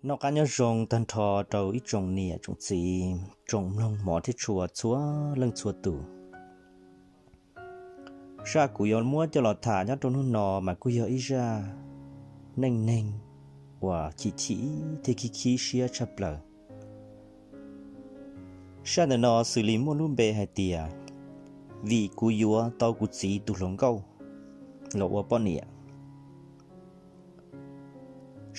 Noj qab nyob zoo tag nrho rau ib tsoom niam tsoom txiv, tsoom mloog hmov thiab tshua txhua leej txhua tus. Zaj kuv yuav muab coj los tham nyob rau hnub no mas kuj yog ib zaj neej neeg uas chim chim thiab khib khib siab tshaj plaws. Zaj ntawm no xws li muaj lub npe hais tias vim kuv yuav tau kuv txiv tus hluas nkauj los ua poj niam.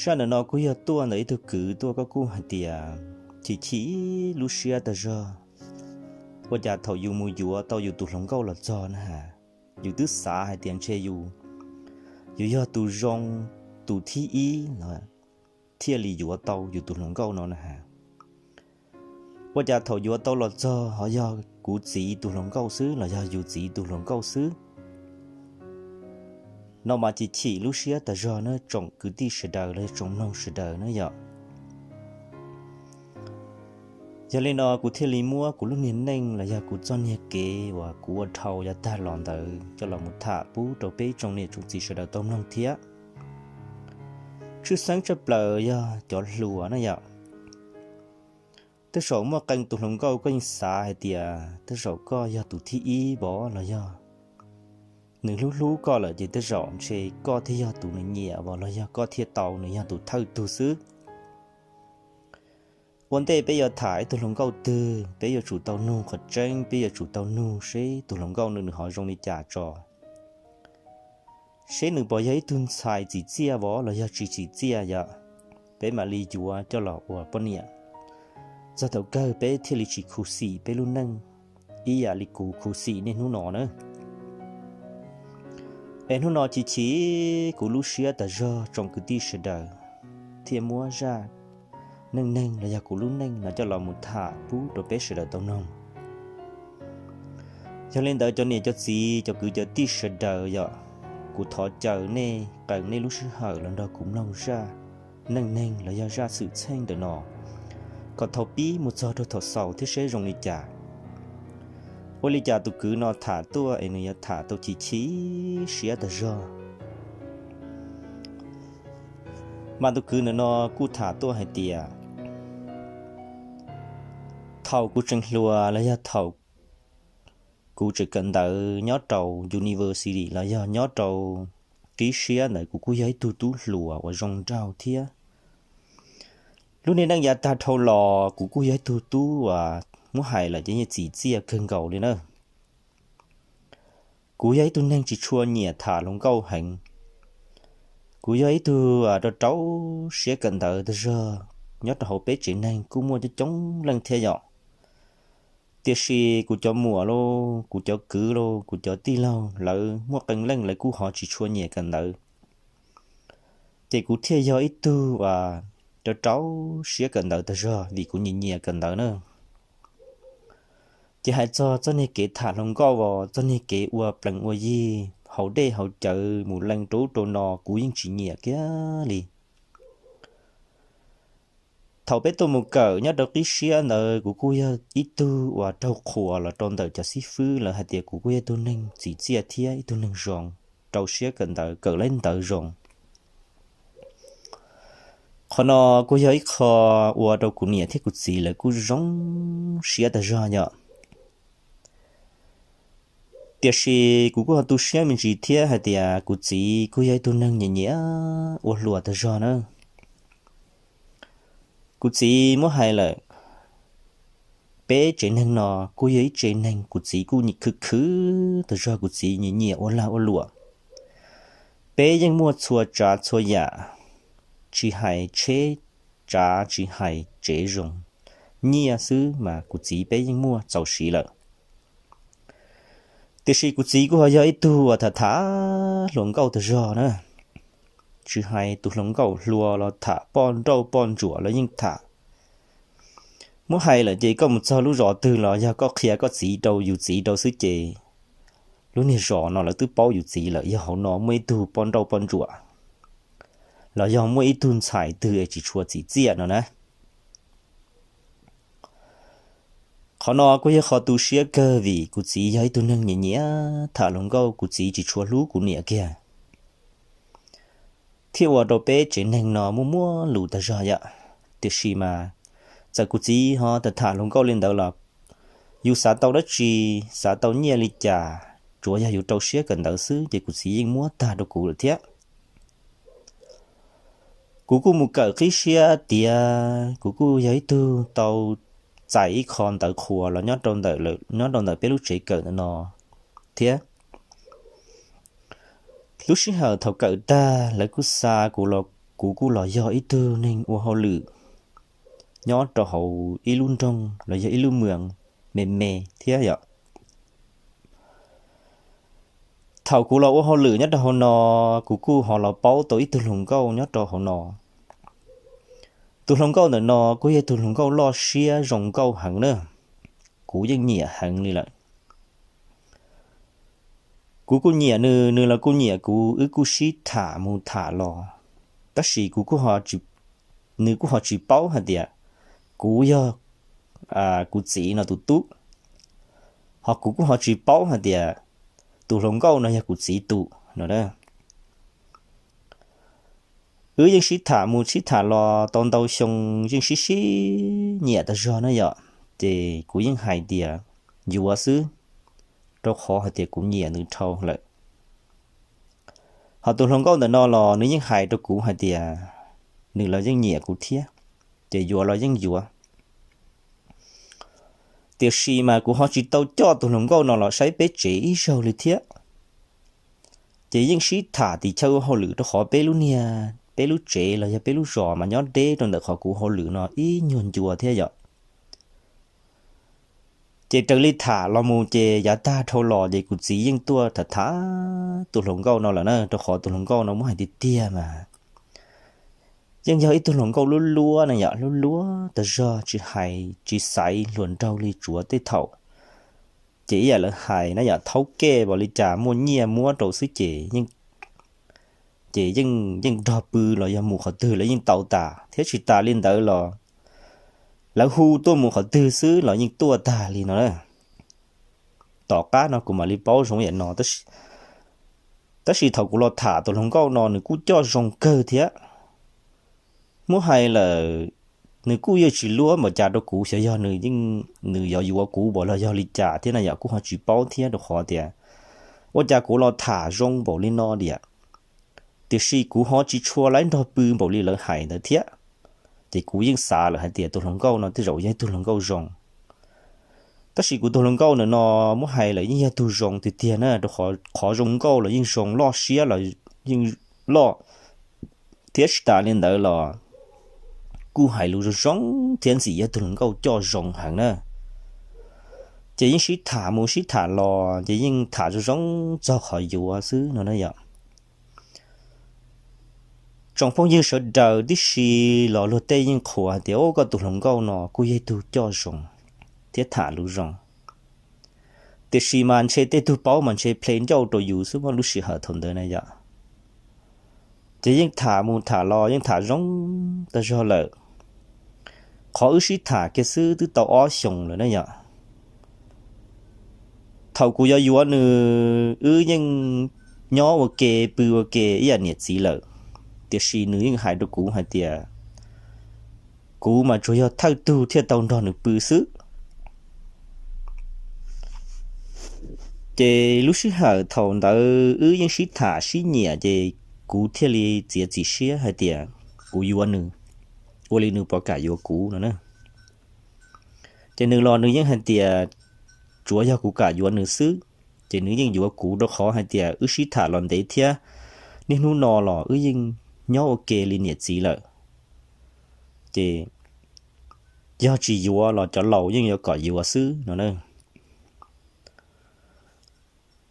Zaj ntawm no kuj yog tuaj ntawm ib tug kwv tuaj, koj kuj hais tias chim chim lub siab tag zog. Ua cas thaum yus mus yuav tau yus tus hluas nkauj los txog na has, yus twb xav hais tias ntshe yus, yus yog tus zoo, tus thib ib no thiaj li yuav tau yus tus hluas nkauj no na has. Ua cas thaum yuav tau los txog ho yog kuv txiv tus hluas nkauj xwb los yog yus txiv tus hluas nkauj xwb no mas chim chim lub siab tag zog na tsoom kwv tij sawv daws los yog tsoom mloog sawv daws na yom. Yog li no kuv thiaj li muab kuv lub niag neej los yog kuv txoj niag kev uas kuv ua dhau yav tag los ntawd coj los mus tham pub rau peb tsoom niam tsoom txiv sawv daws tau mloog thiab. Tshwj xeeb tshaj plaws yog cov hluas na yom. Tej zaum muaj qee tus hluas nkauj koj yeej xav hais tias tej zaum koj yog tus thib ib vov los yog nws hlub hlub koj lawm ces tej zaum ntshe koj thiaj yog tus nws nyiam vov los yog koj thiaj tau nws yog tus thawj tug xwb. Ua ntej peb yuav tham ib tug hluas nkauj twg peb yuav tsum tau nug qhov tseeb, peb yuav tsum tau nug seb tus hluas nkauj nws nws ho zoo li cas tso, seb nws puas yog ib tug ntxhais txim txiaj vov los yog tsis txim txiaj yom, peb mam li yuav coj los ua poj niam. Txog thaum kawg peb thiaj li tsis khuv xim peb lub neej ib yam li kuv khuv xim niaj hnub no na. Es hnub no chim chim kuv lub siab tas zog tsoom kwv tij sawv daws thiaj muab zaj neej neeg los yog kuv lub neej no coj los mus tham pub rau peb sawv daws tau mloog. Yog li ntawd cov niam cov txiv cov kwv cov tij sawv daws yom, kuv thov caw nej qee nej lub sij hawm los nrog kuv mloog zaj neej neeg los yog zaj xwm txheej ntawm no kom thaum pib mus txog rau thaum xaus thiab seb zoo li cas. Ua li cas tus kwv no tham tuaj es nws yuav tham tau chim chim siab tas zog. Mas tus kwv ntawm no kuj tham tuaj hais tias thaum kuv tseem hluas los yog thaum kuv tseem kawm ntawv nyob rau university los yog nyob rau qib siab ntawd kuv kuj yog ib tug tub hluas uas zoo nraug thiab. Lub niag neej yav tag dhau los kuv kuj yog ib tug tub uas muab hais lawm ces yeej txim txiaj kawg nkaus li na. Kuv yog ib tug neeg tsis tshua nyiam tham hluas nkauj heev. Kuv yog ib tug rau rau siab kawm ntawv tas zog, nyob rau hauv peb tsev neeg kuj muaj coob coob leej thiab yom. Tiam sis kuv cov muam los kuv cov kwv los kuv cov tij laug lawv muaj qee leej lawv kuj ho tsis tshua nyiam kawm ntawv. Ces kuv thiaj yog ib tug rau rau siab kawm ntawv tas zog vim kuv nyiam nyiam kawm ntawv na. Ces hais txog txoj niag kev tham hluas nkauj as txoj niag kev ua plees ua yig hauv dej hauv cawv mus lees rau ub rau no kuv yeej tsis nyiam kiag li. Thaum peb tuaj mus kawm nyob rau qib siab ntawd kuv kuj yog ib tug uas raug qhuas los rau ntawm cov xib fwb, lawv hais tias kuv kuj yog ib tug neeg txim txiaj thiab ib tug neeg zoo, rau siab kawm ntawv kawm laib ntawv zoo. Qhov no kuj yog ib qho ua rau kuv niam thiab kuv txiv lawv kuj zoo siab tas zog yom. Tiam sis kuv kuj ho tu siab me ntsis thiab hais tias kuv txiv kuj yog ib tug neeg nyiam nyiam ua hluas tas zog na. Kuv txiv muab hais lawm, peb tsev neeg no kuj yog ib tsev neeg kuv txiv kuj khwv khwv tas zog, kuv txiv nyiam nyiam ua lag ua luam. Peb yeej muaj txhua tsav txhua yam, tsis hais tsheb tsav tsis hais tsev zoo, nyiaj xwb mas kuv txiv peb yeej muaj txaus siv lawm. Tiam sis kuv txiv kuj ho yog ib tug uas tham tham hluas nkauj tas zog na. Tsis hais tus hluas nkauj hluas los tham poj nrauj poj ntsuam los yeej tham. Muab hais lawm ces koj mus txog lub zos twg los yog koj qhia koj txiv rau yus txiv rau xwb ces lub niag zos no lawv twb paub yus txiv lawm, yog hauv no muaj ib tug poj nrauj poj ntsuam los yog muaj ib tug ntxhais twg es tsis tshua txim txiaj no na. Qhov no kuj yog qhov tu siab kawg vim kuv txiv yog ib tug neeg nyiam nyiam tham hluas nkauj, kuv txiv tsis tshua hlub kuv niam kiag, thiaj ua rau peb tsev neeg no muaj muaj lus tas zog yom. Tiam sis mas txawm kuv txiv ho tham tham hluas nkauj li ntawd los yus xav tau dab tsi, xav tau nyiaj li cas, tsuav yog yus rau siab kawm ntawv xwb ces kuv txiv yeej muab tag rau kuv lawm thiab. Kuv kuj mus kawm qib siab tiav, kuv kuj yog ib tug tau txais ib qho ntawv qhuas los nyob rau ntawm peb lub tsev kawm ntawm no thiab. Lub sij hawm thaum kawm tag lawv kuj xa kuv los, kuv kuj los yog ib tug neeg ua hauj lwm nyob rau hauv ib lub nroog los yog ib lub moos me me thiab yom. Thaum kuv los ua hauj lwm nyob rau hauv no, kuv kuj ho los paub tau ib tug hluas nkauj nyob rau hauv no. Tus hluas nkauj ntawm no kuj yog tus hluas nkauj loj siab zoo nkauj heev na, kuv yeej nyiam heev li lawm. Kuv kuj nyiam nws, nws los kuj nyiam kuv, wb kuj sib tham mus tham los, tab sis kuv, nws kuj ho tsis paub hais tias kuv yog kuv txiv no tus tub, ho kuv kuj ho tsis paub hais tias tus hluas nkauj no yog kuv txiv tus no. Wb yeej sib tham mus sib tham los tau ntau xyoo, yeej sib sib nyiam tas zog na yom, ces kuv yeej hais tias yuav xwb, rau qhov hais tias kuv nyiam nws dhau lawm. Ho tus hluas nkauj ntawm no los nws yeej hais rau kuv hais tias nws los yeej nyiam kuv thiab, ces yuav los yeej yuav. Tiam sis mas kuv ho tsis tau coj tus hluas nkauj no los saib peb tsev ib zaug li thiab. Ces yeej sib tham tim chaw ua hauj lwm rau qhov peb lub niag, peb lub tsev los yog peb lub zos mas nyob deb rau ntawm qhov kuv hauj lwm no ib nyuag ncua thiab yom. Ces raws li tham los mus ces yav tag dhau los ces kuv txiv yeej tuaj tham tham tus hluas nkauj no lawm na, rau qhov tus hluas nkauj no muab hais tiag tiag mas yeej yog ib tug hluas nkauj luab luab na yom, luab luab tas zog, tsis hais tsis xaiv hluas nraug li, tsuav tej thaum ces ib yam lawv hais na yom, thaub kej npaum li cas muaj nyiaj muab rau xwb ces ces yeej nrog pw los yog mus qhov twg los yeej tau tas thiab, tsis tas li ntawd los lawv hu tuaj mus qhov twg xwb los yeej tuaj tag li no na. Tom qab no kuv mam li paub zoo yam no, tab sis thaum kuv los tham tus hluas nkauj no nws kuj coj zoo kawg thiab. Muab hais lawm nws kuj yeej tsis luab npaum cas rau kuv, xyov yog nws yuav yuav kuv npaum los yog li cas thiab na yom, kuj ho tsis paub thiab, rau qhov tias ua cas kuv los tham zoo npaum li no tiam, tiam sis kuv ho tsis tshua laib nrog pw npaum li lawv hais ntawd thiab. Ces kuv yeej xav lawm hais tias tus hluas nkauj no tej zaum yog ib tug hluas nkauj zoo. Tab sis kuv tus hluas nkauj ntawm no muab hais lawm yeej yog tug zoo tiag tiag na, rau qhov zoo nkauj los yeej zoo, loj siab los yeej loj, thiab tsis tas li ntawd los kuj hais lus zoo zoo thiab, ntxim yog tug hluas nkauj coj zoo heev na. Ces yeej sib tham mus sib tham los ces yeej tham zoo zoo txog qhov yuav xwb no na yom. Tsoom phooj ywg sawv daws tib si los luag tej yeej qhuas hais tias, o, koj tus hluas nkauj no kuj yog ib tug coj zoo thiab tham lus zoo, tiam sis mas ntshe tej tug paub mas ntshe ple ncauj rau yus xwb mas lub sij hawm thaum ntawd na yom. Ces yeej tham mus tham los yeej tham zoo tag zog lawm. Qhov wb sib tham kiag xwb twb tau ob xyoos lawm na yom. Thaum kuv yuav yuav nws, wb yeej nyob ua ke pw ua ke ib yam niam txiv lawm, tiam sis nws yeej hais rau kuv hais tias kuv mas tsuas yog thawj tug thiaj tau nrog nws pw xwb. Ces lub sij hawm thaum ntawd wb yeej sib tham sib nyiam, ces kuv thiaj li txiav txim siab hais tias kuv yuav nws, ua li nws puas kam yuav kuv no na. Ces nws los nws yeej hais tias tsuav yog kuv kam yuav nws xwb, ces nws yeej yuav kuv rau qhov hais tias wb sib tham los ntev thiab, niaj hnub no los wb yeej nyob ua ke li niam txiv lawm. Ces yog tsis yuav los cov laus yeej yuav kom yuav xwb no na.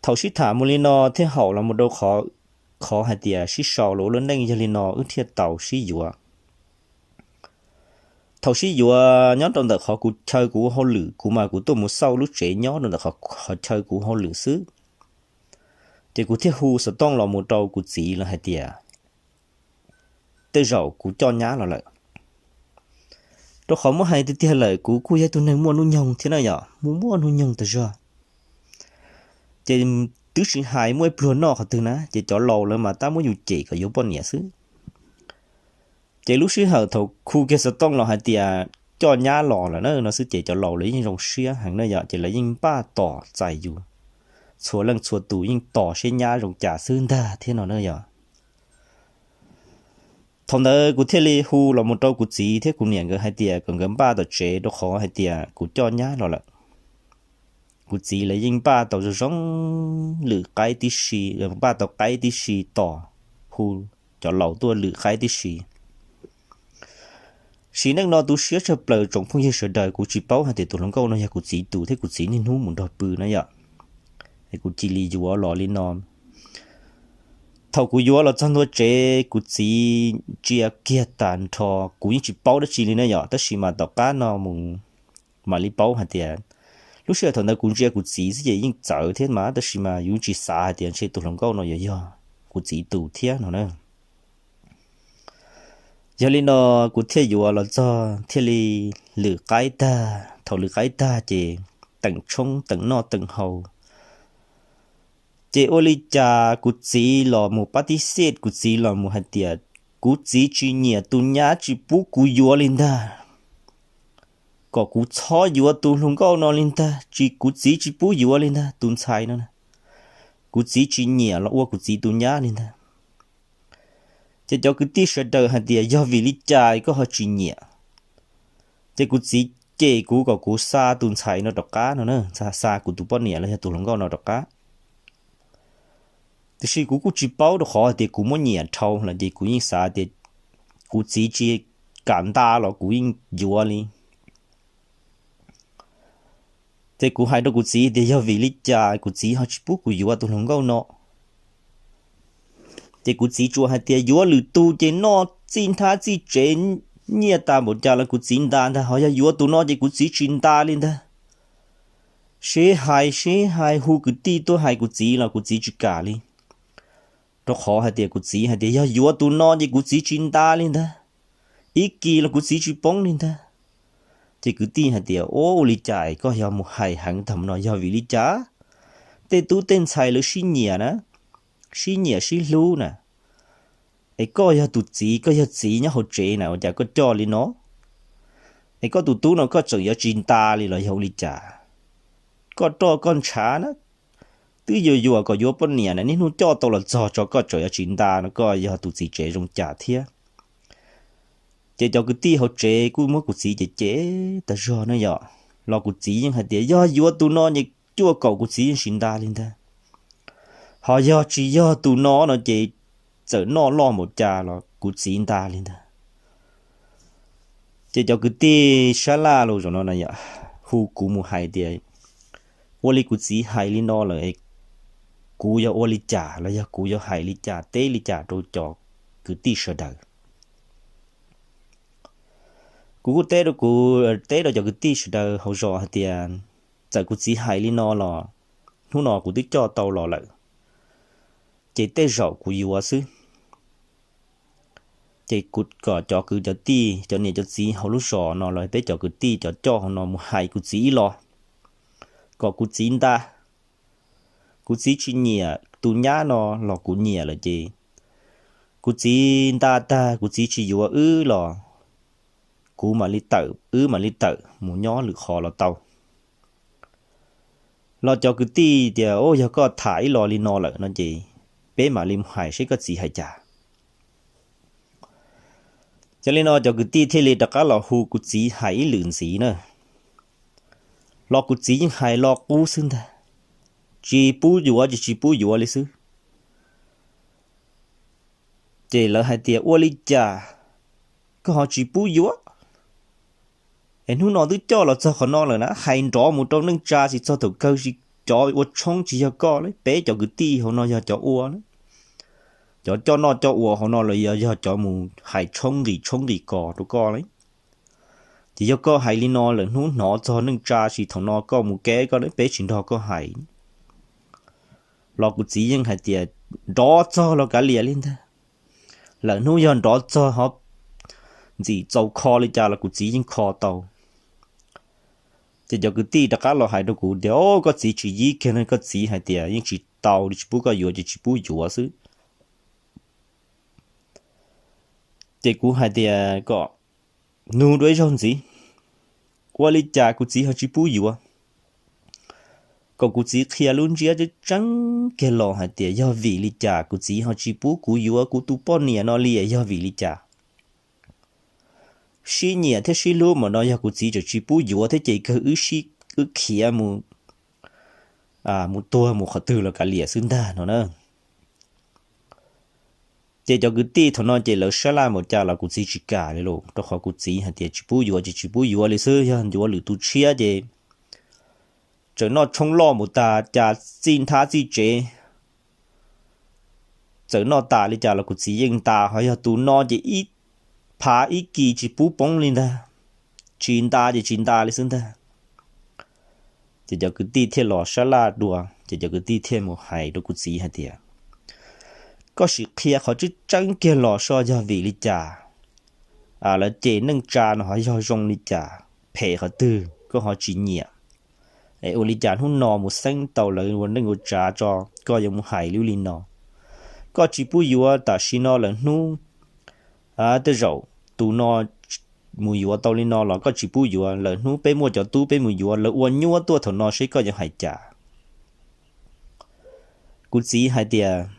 Thaum sib tham mus li no thiaj haum los mus rau qhov hais tias sib sau los ua lub neej, yog li no wb thiaj tau sib yuav. Thaum sib yuav nyob rau ntawm qhov kuv chaw kuv ua hauj lwm, kuv mas kuv tuaj mus xauj lub tsev nyob rau ntawm qhov chaw kuv ua hauj lwm xwb. Ces kuv thiaj hu xov tooj los mus rau kuv txiv lawv hais tias tej zaum kuv coj nyab los lawm. Rau qhov muab hais tiag tiag lawm kuv kuj yog ib tug neeg muaj hnub nyoog thiab na yom, muaj muaj hnub nyoog tas zog. Ces twb tsis hais muaj ib pluag noj qhov twg na, ces cov laus lawv mas tab muab yus cem kom yuav poj niam xwb. Ces lub sij hawm thaum khu kiag xov tooj los hais tias coj nyab los lawm na no xwb ces cov laus lawv yeej zoo siab heev na yom, ces lawv yeej npaj tos txais yus, txhua leej txhua tus yeej tos seb nyab zoo cas xwb ntag thiab no na yom. Thaum ntawd kuv thiaj li hu los mus rau kuv txiv thiab kuv niam nkawd hais tias kom nkawd npaj tom tsev rau qhov hais tias kuv coj nyab los lawm. Kuv txiv lawv yeej npaj tau zoo zoo, lwm qaib tib si, npaj tau qaib tib si tos, hu cov laus tuaj lwm qaib tib si. Sim neej no tu siab tshaj plaws tsoom phooj ywg sawv daws, kuv tsis paub hais tias tus hluas nkauj no yog kuv txiv tus thiab kuv txiv niaj hnub mus nrog pw na yom. Es kuv cia li yuav los li no. Thaum kuv yuav los txog ntua tsev kuv txiv ntsia kiag tas nrho, kuv yeej tsis paub dab tsi li na yom, tab sis mas tom qab no mus mam li paub hais tias lub sij hawm thaum ntawd kuv ntsia kuv txiv xwb ces yeej txawv thiab mas, tab sis mas yus tsis xav hais tias ntshe tus hluas nkauj no yuav yog kuv txiv tus thiab no na. Yog li no kuv thiaj yuav los txog thiaj li lwm qaib tag, thaum lwm qaib tag ces teem tshoob teem noj teem haus. Ces ua li cas kuv txiv los mus pab tib xej, kuv txiv los mus hais tias kuv txiv tsis nyiam tus nyab tsis pub kuv yuav li ntag, kom kuv txhob yuav tus hluas nkauj no li ntag, tsis, kuv txiv tsis pub yuav li ntag tus ntxhais no. Kuv txiv tsis nyiam los ua kuv txiv tus nyab li ntag. Ces cov kwv tij sawv daws hais tias yog vim li cas koj ho tsis nyiam? Ces kuv txiv cem kuv kom kuv xa tus ntxhais no rov qab no na, xa kuv tus poj niam los yog tus hluas nkauj no rov qab. Tiam sis kuv kuj tsis paub rau qhov hais tias kuv muab nyiam dhau lawm ces kuv yeej xav tias kuv txiv tsis kam nta los kuv yeej yuav li. Ces kuv hais rau kuv txiv tias yog vim li cas kuv txiv ho tsis pub kuv yuav tus hluas nkauj no. Ces kuv txiv tsuas hais tias yuav lwm tus ces noj txij nthab txij tsev nyiaj tas npaum cas los kuv txiv nta ntag, ho yog yuav tus no ces kuv txiv tsis nta li ntag. Sib hais sib hais hu kwv tij tuaj hais kuv txiv los kuv txiv tsis kam li. Rau qhov hais tias kuv txiv hais tias yog yuav tus no ces kuv txiv tsis nta li ntag, ib kis los kuv txiv tsis poob li ntag. Ces kwv tij hais tias ua li cas koj yog mus hais heev tag no, yog vim li cas? Tej tub tej ntxhais lawv sib nyiam na, sib nyiam sib hlub na, es koj yog tus txiv, koj yog txiv nyob hauv tsev na, ua cas koj coj li no? Es koj tus tub no koj tseem yuav tsis nta li los yog ua li cas? Koj roj koj ntshav na, twb yuav yuam kom yuav poj niam na, niaj hnub coj tau los txog tso koj tseem yuav tsis nta no, koj yog tus txiv tsev zoo cas thiab? Ces cov kwv tij hauv tsev kuj muab kuv txiv cem cem tas zog na yom, los kuv txiv yeej hais tias yog yuav tus no ces cuaj kaum kuv txiv yeej tsis nta li ntag. Ho yog tsis yog tus no no ces txawm noj loj npaum cas los kuv txiv nta li ntag. Ces cov kwv tij sab laj los zaum no na yom, hu kuv mus hais tias ua li kuv txiv hais li no lawm, kuv yog ua li cas los yog kuv yog hais li cas teb li cas rau cov kwv tij sawv daws. Kuv kuj teb rau kuv, teb rau cov kwv tij sawv daws hauv zos hais tias txawm kuv txiv hais li no los hnub no kuv twb coj tau los lawm, ces tej zaum kuv yuav xwb. Ces kuv kom cov kwv cov tij, cov niam cov txiv hauv lub zos no los peb cov kwv tij cov coj hauv no mus hais kuv txiv ib los, kom kuv txiv nta. Kuv txiv tsis nyiam tus nyab no los kuv nyiam lawm ces kuv txiv nta tag kuv txiv tsis yuav wb los kuv mam li tawm, wb mam li tawm mus nyob lwm qhov los tau. Los cov kwv tij tias, Au, yog koj tham ib los li no lawm no ces peb mam li mus hais seb koj txiv hais cas. Yog li no cov kwv tij thiaj li rov qab los hu kuv txiv hais ib lwm ntxiv na. Los kuv txiv yeej hais lo qub xwb ntag, tsis pub yuav ces tsis pub yuav li xwb. Ces lawv hais tias, Ua li cas koj ho tsis pub yuav? Es hnub no twb coj los txog qhov no lawm na, hais nrov mus rau neej tsa tsis txog thaum kawg, tsis, cov ua tshoob tsis yog koj li, peb cov kwv tij hauv no yog cov ua, cov coj noj coj ua hauv no los yog cov mus hais tshoob nqis tshoob nqis kos rau koj li. Ces yog koj hais li no lawm, hnub hnov txog neej tsa tsis thaum no koj mus kev koj, peb tsis nrog koj hais. Los kuv txiv yeej hais tias, Nrov txog los kav liam li ntag. Lawm hnub yog nrov txog ho ntxim txaus kho li cas los kuv txiv yeej kho tau. Ces cov kwv tij rov qab los hais rau kuv tias, Au, koj txiv tsis yib kiag no, koj txiv hais tias yeej tsis tau li, tsis pub koj yuav ces tsis pub yuav xwb. Ces kuv hais tias kom nug dua ib zaug ntxiv, ua li cas kuv txiv ho tsis pub yuav? Kom kuv txiv qhia lub ntsiab tseeb tseeb kiag los hais tias yog vim li cas kuv txiv ho tsis pub kuv yuav kuv tus poj niam no li, yog vim li cas? Sib nyiam thiab sib hlub mas no yog kuv txiv tseem tsis pub yuav thiab ces kawg wb sib, wb khiav mus, mus tuag mus qhov twg los kav liam xwb ntag no na. Ces cov kwv tij thaum no ces lawv sab laj npaum cas los kuv txiv tsis kam li lawm, rau qhov kuv txiv hais tias tsis pub yuav ces tsis pub yuav li xwb, yog yuav lwm tus tshiab ces tseem noj tshoob loj mus tas cas txij nthab txij tsev, txawm noj tas li cas los kuv txiv yeej nta, ho yog tus no ces ib phav ib kis tsis pub poob li ntag, tsis nta ces tsis nta li xwb ntag. Ces cov kwv tij thiaj los sab laj dua, ces cov kwv tij thiaj mus hais rau kuv txiv hais tias, koj sim qhia qhov tseeb tseeb kiag los soj, yog vim li cas lawv cem neej tsa no ho yog zoo li cas, phem qhov twg koj ho tsis nyiam? Es ua li cas hnub no mus xeeb tau lawv ua neej ua tsa tso, koj yuav mus hais lub li no? Koj tsis pub yuav tam sim no lawm hnub tej zaum tus no mus yuav tau li no los koj tsis pub yuav, lawm hnub peb muaj cov tub peb mus yuav lawv ua nyuab tuaj thaum no seb koj yuav hais cas. Kuv txiv hais tias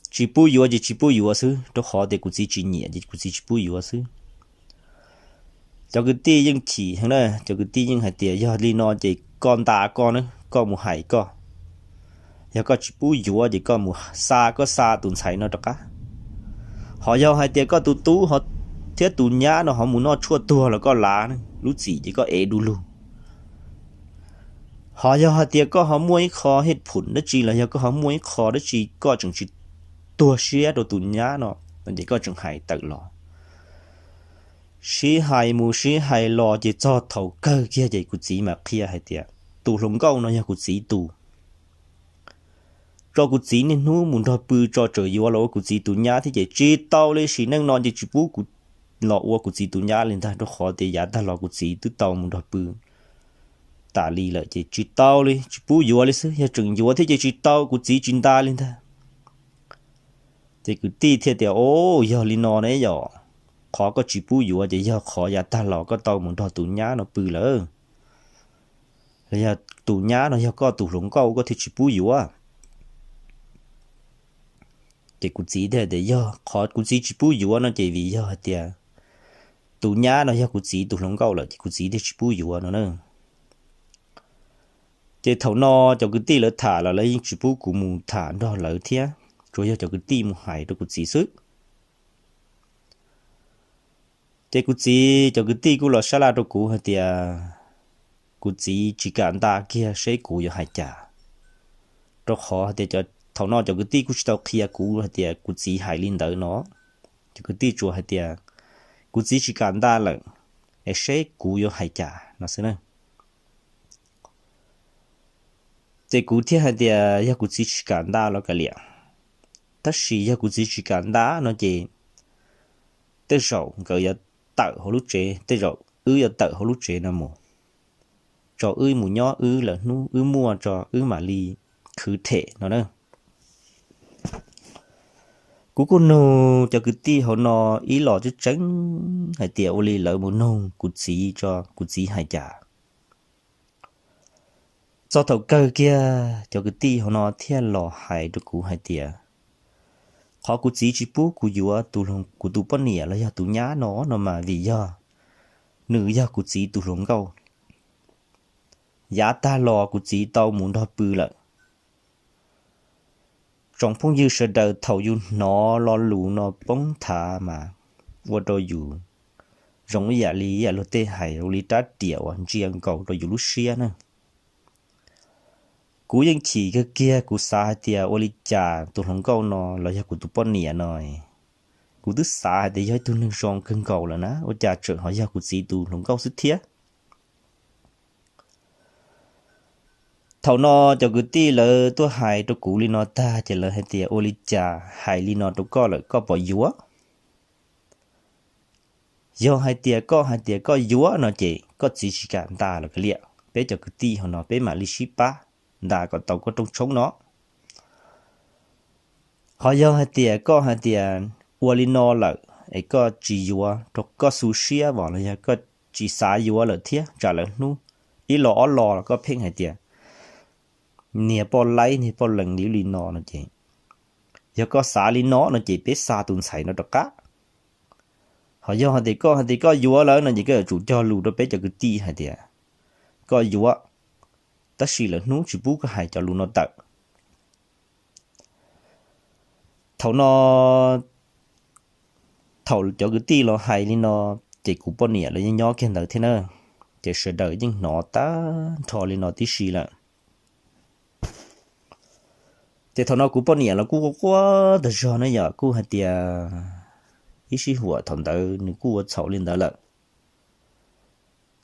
tsis pub yuav ces tsis pub yuav xwb, rau qhov tias kuv txiv tsis nyiam ces kuv txiv tsis pub yuav xwb. Cov kwv tij yeej chim heev na, cov kwv tij yeej hais tias yog li no ces koj nta koj na, koj mus hais koj. Yog koj tsis pub yuav ces koj mus xa, koj xa tus ntxhais no rov qab. Ho yog hais tias koj tus tub thiab tus nyab no ho mus noj tshuaj tuag los koj lav lub txim ces koj ev du lug. Ho yog hais tias koj ho muaj ib qho hej phum dab tsi los yog koj ho muaj ib qho dab tsi koj tseem tsis tuag siab rau tus nyab no, ces koj tseem hais tawm los. Sib hais mus sib hais los ces txog thaum kawg kiag ces kuv txiv mam qhia hais tias tus hluas nkauj no yog kuv txiv tus. Tso kuv txiv niaj hnub mus nrog pw tso, tseem yuav los ua kuv txiv tus nyab thiab ces tsis tau li, sim neej no ces tsis pub kuv los ua kuv txiv tus nyab li ntag, rau qhov tias yav tag los kuv txiv twb tau mus nrog pw tas li lawm ces tsis tau li, tsis pub yuav li xwb, yog tseem yuav thiab ces tsis tau, kuv txiv tsis nta li ntag. Ces kwv tij thiaj tias, o, yog li no ne yom, qhov koj tsis pub yuav ces yog qhov yav tag los koj tau mus nrog tus nyab no pw lawm, los yog tus nyab no yog koj tus hluas nkauj koj thiaj tsis pub yuav. Ces kuv txiv thiaj tias yog qhov kuv txiv tsis pub yuav no ces vim yog hais tias tus nyab no yog kuv txiv tus hluas nkauj lawm ces kuv txiv thiaj tsis pub yuav no na. Ces thaum no cov kwv tij lawv tham los lawv yeej tsis pub kuv mus tham nrog lawv thiab, tsuas yog cov kwv tij mus hais rau kuv txiv xwb. Ces kuv txiv cov kwv tij kuj los sab laj rau kuv hais tias kuv txiv tsis kam nta kiag seb kuv yuav hais cas, rau qhov hais tias thaum no cov kwv tij kuj tsis tau qhia kuv hais tias kuv txiv hais li ntawd no. Cov kwv tij tsuas hais tias kuv txiv tsis kam nta lawm, es seb kuv yuav hais cas no xwb na. Ces kuv thiaj hais tias yog kuv txiv tsis kam nta los kav liam, tab sis yog kuv txiv tsis kam nta no ces tej zaum nkawd yuav tawm hauv lub tsev, tej zaum wb yuav tawm hauv lub tsev no mus, tso wb mus nyob wb lawm, hnub wb muaj tso wb mam li khwv them no na. Kuv kuj nug cov kwv tij hauv no ib los tseeb tseeb hais tias ua li lawv mus nug kuv txiv tso kuv txiv hais cas. Txog thaum kawg kiag cov kwv tij hauv no thiaj los hais rau kuv hais tias qhov kuv txiv tsis pub kuv yuav kuv tus poj niam los yog tus nyab no no mas vim yog nws yog kuv txiv tus hluas nkauj. Yav tag los kuv txiv tau mus nrog pw lawm. Tsoom phooj ywg sawv daws thaum yus hnov lo lus no poob thav mas ua rau yus zoo ib yam li ib yam luag tej hais zoo li rab riam uas ntsia nkaus rau yus lub siab na. Kuv yeej chim kawg kiag, kuv xav hais tias ua li cas tus hluas nkauj no los yog kuv tus poj niam no, kuv twb xav hais tias yog ib tug neeg zoo kawg nkaus lawm na, ua cas tseem ho yog kuv txiv tus hluas nkauj xwb thiab. Thaum no cov kwv tij lawv tuaj hais rau kuv li no tag ces lawv hais tias ua li cas hais li no rau koj lawm koj puas yuav? Yog hais tias koj hais tias koj yuav no ces koj txiv tsis kam nta los kav liam, peb cov kwv tij hauv no peb mam li sib pab nta kom tau koj rooj tshoob no. Ho yog hais tias koj hais tias ua li no lawm, es koj tsis yuav rau koj xu siab os los yog koj tsis xav yuav lawm thiab tsam lawv hnub ib los ob los los koj pheej hais tias niag poj laib niag poj lees li ub li no no ces, yog koj xav li no no ces peb xa tus ntxhais no rov qab. Ho yog hais tias koj hais tias koj yuav lawm no ces koj yuav tsum cog lus rau peb cov kwv tij hais tias koj yuav, tab sis lawv hnub tsis pub koj hais cov lus no tawm. Thaum no, thaum cov kwv tij los hais li no, ces kuv poj niam los yeej nyob kiag ntawd thiab na, ces sawv daws yeej hnov tag nrho li no tib si lawm. Ces thaum no kuv poj niam los kuj quaj quaj tas zog na yom, kuj hais tias ib sij huam thaum ntawd nws kuj ua txhaum li ntawd lawm.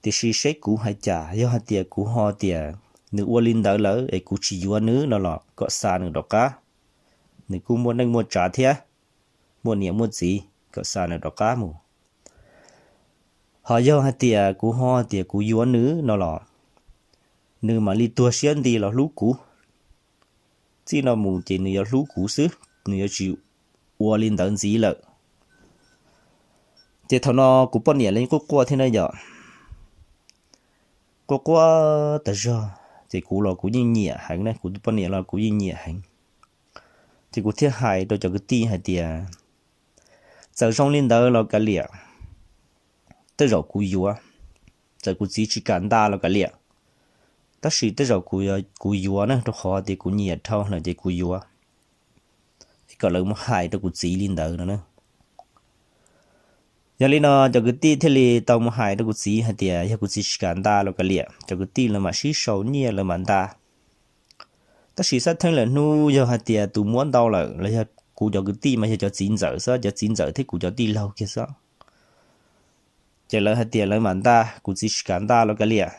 Tiam sis seb kuv hais cas, yog hais tias kuv ho tias nws ua li ntawd lawm es kuv tsis yuav nws no los kom xa nws rov qab. Nws kuj muaj neej muaj tsav thiab, muaj niam muaj txiv, kom xa nws rov qab mus. Ho yog hais tias kuv ho tias kuv yuav nws no los nws mam li tuag siab nti los hlub kuv. Txij no mus ces nws yuav hlub kuv xwb, nws yuav tsis ua li ntawd ntxiv lawm. Ces thaum no kuv poj niam los yeej quaj quaj thiab na yom, quaj quaj tas zog. Ces kuv los kuv yeej nyiam heev na, kuv tus poj niam los kuv yeej nyiam heev. Ces kuv thiaj hais rau cov kwv tij hais tias txawm zoo li ntawd los kav liam, tej zaum kuv yuav, txawm kuv txiv tsis kam nta los kav liam, tab sis tej zaum kuv yuav na, rau qhov tias kuv nyiam dhau lawm ces kuv yuav. Es kom lawv mus hais rau kuv txiv li ntawd no na. Yog li no cov kwv tij thiaj li tau mus hais rau kuv txiv hais tias yog kuv txiv tsis kam nta los kav liam, cov kwv tij lawv mam sib sau nyiaj lawv mam nta. Tab sis xab theeb lawm hnub yog hais tias tus muab ntau lawm los yog kuv cov kwv tij mas yog cov txiv ntxawm xwb, cov txiv ntxawm thiab kuv cov tij laug kiag xwb. Ces lawv hais tias lawv mam nta, kuv txiv tsis kam nta los kav liam.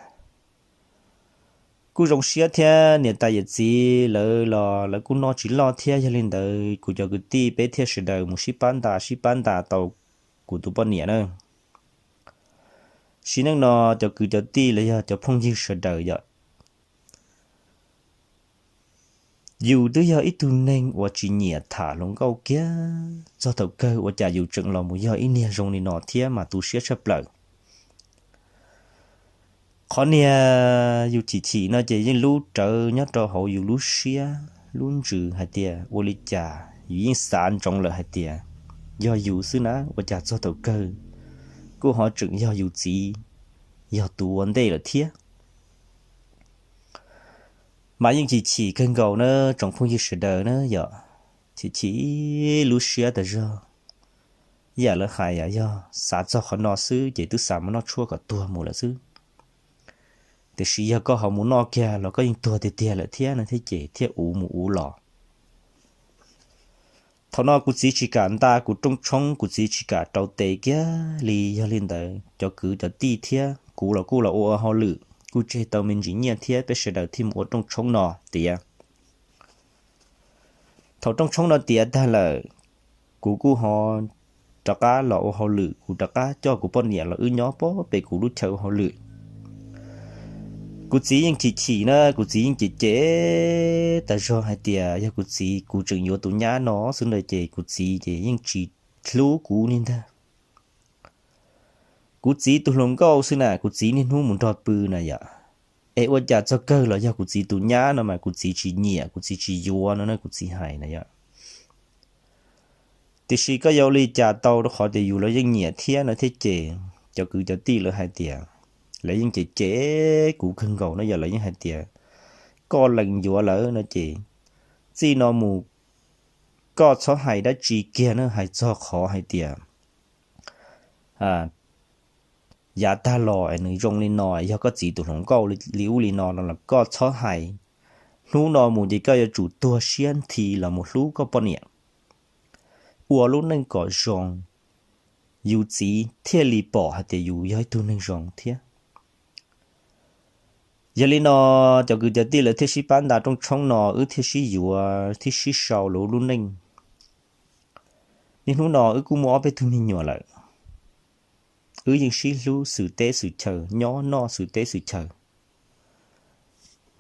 Kuj zoo siab thiab, niam tais yawm txiv lawv los lawv kuj noj tsis loj thiab, yog li ntawd kuv cov kwv tij peb thiaj sawv daws mus sib pab nta sib pab nta tau kuv tus poj niam na. Sim neej no cov kwv cov tij los yog cov phooj ywg sawv daws yom, yus twb yog ib tug neeg uas tsis nyiam tham hluas nkauj kiag, txog thaum kawg ua cas yus tseem los mus yog ib niag zoo li no thiab mas tu siab tshaj plaws. Qhov niag yus chim chim no ces yeej lub rawv nyob rau hauv yus lub siab lub ntsws hais tias ua li cas yus yeej xav ntsoov lawm hais tias yog yus xwb na, ua cas txog thaum kawg kuj ho tseem yog yus txiv yog tus ua ntej lawm thiab. Mas yeej chim chim kawg nkaus na tsoom phooj ywg sawv daws na yom, chim chim lub siab tas zog. Yam lawv hais yog xav txog qhov no xwb ces twb xav mus noj tshuaj kom tuag mus lawm xwb. Tiam sis yog koj ho mus noj kiag los koj yeej tuag tiag tiag lawm thiab no thiab ces thiaj uv mus uv los. Thaum no kuv txiv tsis kam nta kuv rooj tshoob, kuv txiv tsis kam rau tes kiag li. Yog li ntawd cov kwv cov tij thiab kuv los kuj los ua hauj lwm, kuj tseg tau me ntsis nyiaj thiab peb sawv daws thiaj mus ua rooj tshoob no tiav. Thaum rooj tshoob no tiav tag lawm, kuv kuj ho rov qab los ua hauj lwm, kuv rov qab coj kuv poj niam los wb nyob pem kuv lub chaw ua hauj lwm. Kuv txiv yeej chim chim na, kuv txiv yeej cem cem tas zog hais tias yog kuv txiv, kuv tseem yuav tus nyab no xwb ntawd ces kuv txiv ces yeej tsis hlub kuv li ntag. Kuv txiv tus hluas nkauj xwb na, kuv txiv niaj hnub mus nrog pw na yom. Es ua cas txog kawg los yog kuv txiv tus nyab no mas kuv txiv tsis nyiam, kuv txiv tsis yuav no na, kuv txiv hais na yom. Tiam sis koj yuav ua li cas tau, rau qhov tias yus los yeej nyiam thiab no thiab ces cov kwv cov tij lawv hais tias, lawv yeej cem cem kuv kawg nkaus no yom, lawv yeej hais tias koj lees yuav lawm no ces txij no mus koj txhob hais dab tsi kiag na, hais txog qhov hais tias yav tag los es nws zoo li no, yog koj txiv tus hluas nkauj li ub li no no los koj txhob hais. Hnub no mus ces koj yuav tsum tuag siab nthi los mus hlub koj poj niam, ua lub neej kom zoo, yus txiv thiaj li pom hais tias yus yog ib tug neeg zoo thiab. Yog li no cov kwv cov tij lawv thiaj sib pab nta rooj tshoob no, wb thiaj sib yuav thiab sib sau lawv lub neej. Niaj hnub no wb kuj muaj ob peb tug me nyuam lawm, wb yeej sib hlub xwm teb xwm chaw, nyob noj xwm teb xwm chaw.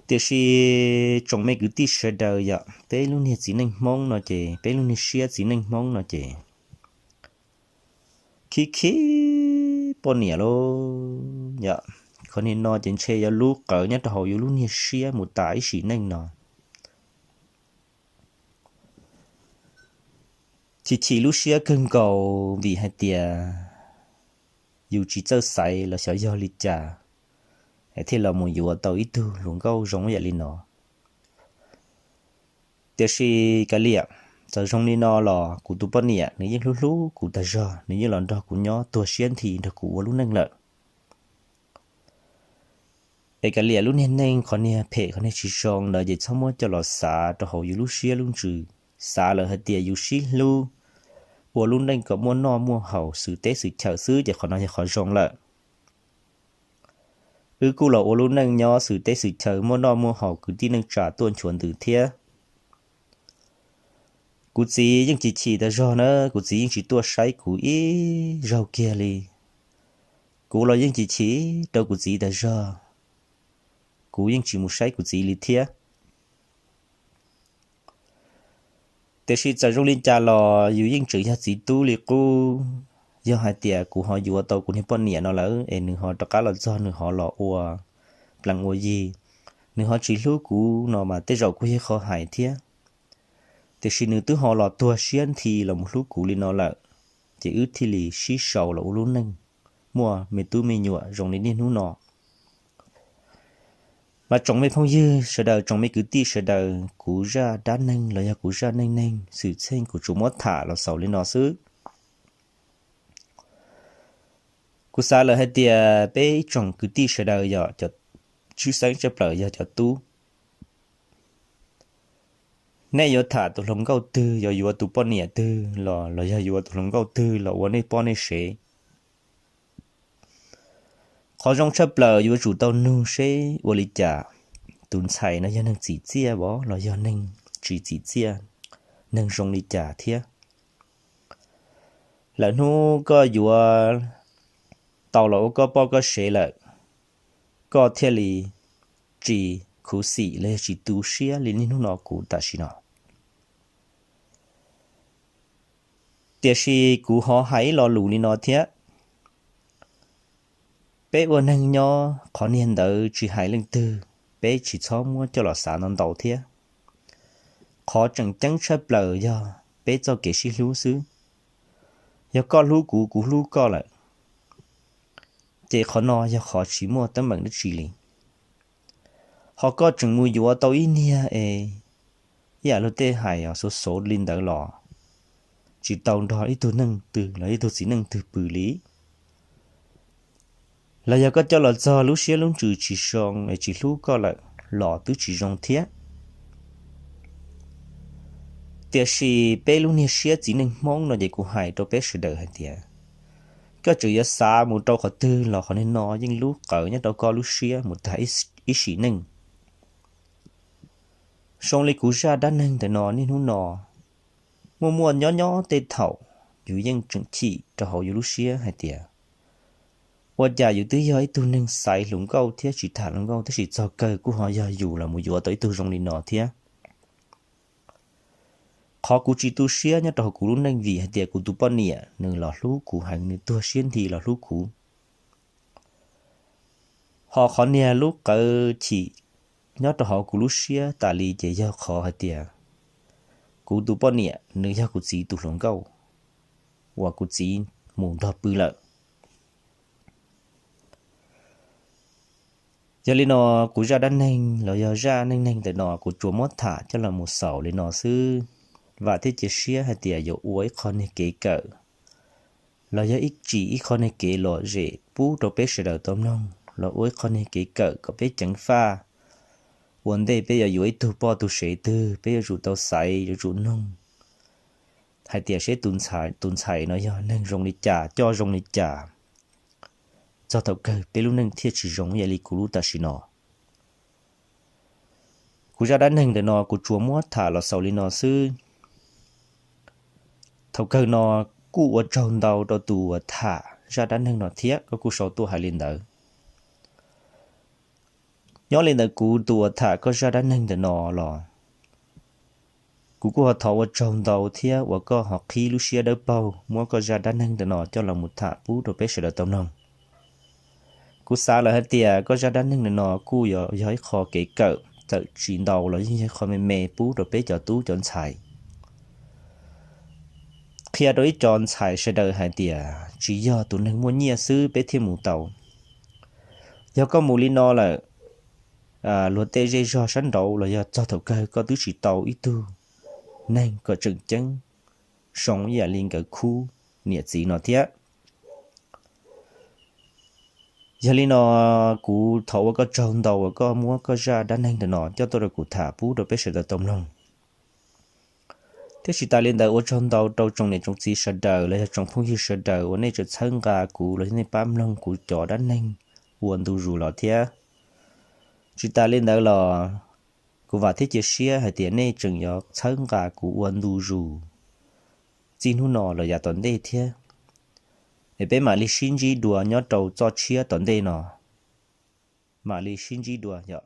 Tiam sis tsoom me kwv tij sawv daws yom, peb lub niag txiv neej Hmoob no ces, peb lub niag siab txiv neej Hmoob no ces khib khib poj niam lauj. Qhov niag no ces ntshe yuav lub qawv nyob rau hauv yus lub niag siab mus tas ib sim neej no. Chim chim lub siab kawg nkaus vim hais tias yus tsis txawj xaiv los xyov yog li cas thiaj los mus yuav tau ib tug hluas nkauj zoo yam li no. Tiam sis kav liam, txawm zoo li no los kuv tus poj niam nws yeej hlub hlub kuv tag zog, nws yeej los nrog kuv nyob tuag siab nthi nrog kuv ua lub neej lawm. Es kav liam, lub niag neej qhov niag phem qhov niag tsis zoo ntawd ces txhob muab coj los xav rau hauv yus lub siab lub ntsws. Xav lawm hais tias yus sib hlub, ua lub neej kom muaj noj muaj haus xwm teb xwm chaw xwb ces qhov no yog qhov zoo lawm. Wb kuj los ua lub neej nyob xwm teb xwm chaw muaj noj muaj haus kwv tij neej tsa tuaj nchuav ntws thiab. Kuv txiv yeej chim chim tag zog na, kuv txiv yeej tsis tuaj saib kuv ib zaug kiag li. Kuv los yeej chim chim rau kuv txiv tag zog, kuv yeej tsis mus saib kuv txiv li thiab. Tiam sis txawm zoo li cas los yus yeej tseem yog txiv tub li qub. Yog hais tias kuv ho yuav tau kuv niag poj niam no lawm es nws ho rov qab los txog nws ho los ua plees ua yi, nws ho tsis hlub kuv no mas tej zaum kuj yog qhov hais thiab. Tiam sis nws twb ho los tuag siab nthi los mus hlub kuv li no lawm, ces wb thiaj li sib sau los ua lub neej muaj me tub me nyuam zoo li niaj hnub no. Mas tsoom me phooj ywg sawv daws, tsoom me kwv tij sawv daws, kuv zaj dab neeg los yog kuv zaj neej neeg xwm txheej kuv tsuas muab tham los xaus li no xwb. Kuv xav lawm hais tias peb ib tsoom kwv tij sawv daws yog cov tshwj xeeb tshaj plaws yog cov tub, nej yuav tham tus hluas nkauj twg, yuav yuav tus poj niam twg los los yog yuav tus hluas nkauj twg los ua nej poj nej sev, qhov zoo tshaj plaws yuav tsum tau nug seb ua li cas tus ntxhais no yog neeg txim txiaj los yog neeg tsis txim txiaj, neeg zoo li cas thiab. Lawm hnub koj yuav tau los ua koj poj koj sev lawm, koj thiaj li tsis khuv xim los yog tsis tu siab li niaj hnub no kuv tam sim no. Tiam sis kuv ho hais ib lo lus li no thiab, peb ua neeg nyob qhov niag ntawd tsis hais leej twg, peb tsis txhob muab coj los xav ntau ntau thiab. Qhov tseem ceeb tshaj plaws yog peb txoj kev sib hlub xwb. Yog koj hlub kuv, kuv hlub koj lawm, ces qhov no yog qhov tsis muaj teeb meem dab tsi li. Ho koj tseem mus yuav tau ib niag es ib yam luag tej hais os, xov xov li ntawd los tsis tau nrog ib tug neeg twg los ib tug txiv neej twg pw li. Los yog koj coj los txog lub siab lub ntsws tsis zoo es tsis hlub koj lawm los twb tsis zoo thiab. Tiam sis peb lub niag siab txiv neej Hmoob no ces kuv hais rau peb sawv daws hais tias, koj tseem yuav xav mus rau qhov twg los qhov niag no yeej lub qawv nyob rau koj lub siab mus tag ib sim neej. Zoo li kuv zaj dab neeg ntawm no niaj hnub no, muaj muaj nyob nyob tej thaum yus yeej tseem chim rau hauv yus lub siab hais tias, ua cas yus twb yog ib tug neeg xaiv hluas nkauj thiab tsis tham hluas nkauj tab sis txog kawg kuj ho yog yus los mus yuav tau ib tug zoo li no thiab. Qhov kuv tsis tu siab nyob rau hauv kuv lub neej vim hais tias kuv tus poj niam nws los hlub kuv heev, nws tuag siab nthi los hlub kuv. Ho qhov niag lub qawv chim nyob rau hauv kuv lub siab tas li ces yog qhov hais tias kuv tus poj niam nws yog kuv txiv tus hluas nkauj uas kuv txiv mus nrog pw lawm. Yog li no, kuv zaj dab neeg los yog zaj neej neeg ntawm no kuv tsuas muab tham coj los mus xaus li no xwb. Vam thiab cia siab hais tias yuav ua ib qho niag kev kawm los yog ib tsim ib qho niag kev lom zem pub rau peb sawv daws tau mloog, los ua ib qho niag kev kawm kom peb ceev faj. Ua ntej peb yuav yuav ib tug poj tug sev twg peb yuav tsum tau xaiv, yuav tsum noog hais tias seb tus ntxhais no yog neeg zoo li cas, coj zoo li cas, txog thaum kawg peb lub neej thiaj tsis zoo ib yam li kuv lub tam sim no. Kuv zaj dab neeg ntawm no kuv tsuas muab tham los xaus li no xwb. Thaum kawg no kuj ua tsaug ntau rau tus uas tham zaj dab neeg no thiab koj kuj sau tuaj hais li ntawd. Nyob li ntawd kuv tus uas tham koj zaj dab neeg ntawm no los Kuv kuj ho thov ua tsaug ntau thiab uas koj ho qhib lub siab dawb paug muab koj zaj dab neeg ntawm no coj los mus tham pub rau peb sawv daws tau mloog. Kuv xav lawm hais tias koj zaj dab neeg ntawm no kuj yog ib qho kev kawm txawm tsis ntau los yeej yog ib qho me me pub rau peb cov tub cov ntxhais, qhia rau ib co ntxhais sawv daws hais tias tsis yog tus neeg muaj nyiaj xwb peb thiaj mus tau. Yog koj mus li no lawm, luag tej zej zog sab nraud los yog txog thaum kawg koj twb tsis tau ib tug neeg kom tseem ceeb zoo ib yam li nkawd khub niam txiv no thiab. Yog li no, kuv thov ua koj tsaug ntau uas koj muab koj zaj dab neeg ntawm no coj tuaj rau kuv tham pub rau peb sawv daws tau mloog. Thiab tsis tas li ntawd ua tsaug ntau rau tsoom niam tsoom txiv sawv daws los yog tsoom phooj ywg sawv daws uas nej tseem txhawb nqa kuv los yog nej pab mloog kuv cov dab neeg ua ntu zus los thiab. Tsis tas li ntawd los kuv vam thiab cia siab hais tias nej tseem yuav txhawb nqa kuv ua ntu zus txij hnub no los yav tom ntej thiab. Es peb mam li sib ntsib dua nyob rau txoj tshiab tom ntej no. Mam li sib ntsib dua yom.